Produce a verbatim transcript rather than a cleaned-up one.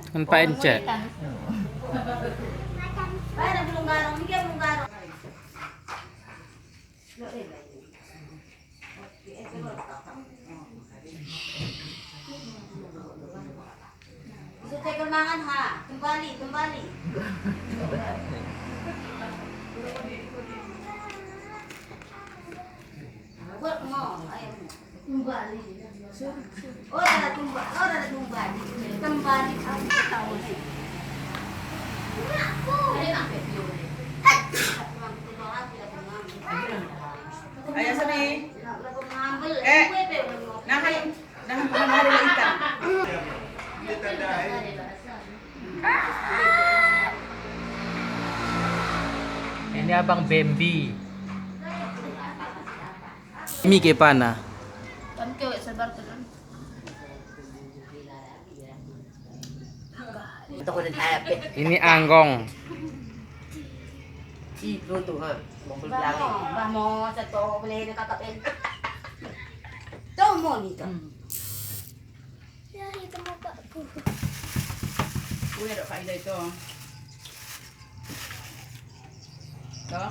Ngon Pak Encek. Bisa cek mangan ha, kembali, kembali. Buat mau, ayo. Kembali. Oh, ada tumbali, oh, ada tumbali. Kembali kamu ke tahun ni. Ayah sini. Eh, nahan, nahan, nahan, nahan, nahan. Ini abang Bambi. Mi ke pana? Kan kewek sabar terus. Ini anggong. Ci tu tu ha. Bang mo, bang mo, satu boleh dekat kat pen. Tu mo ni tu. Ya, itu mo kat. Kue ada faedah itu. Tu.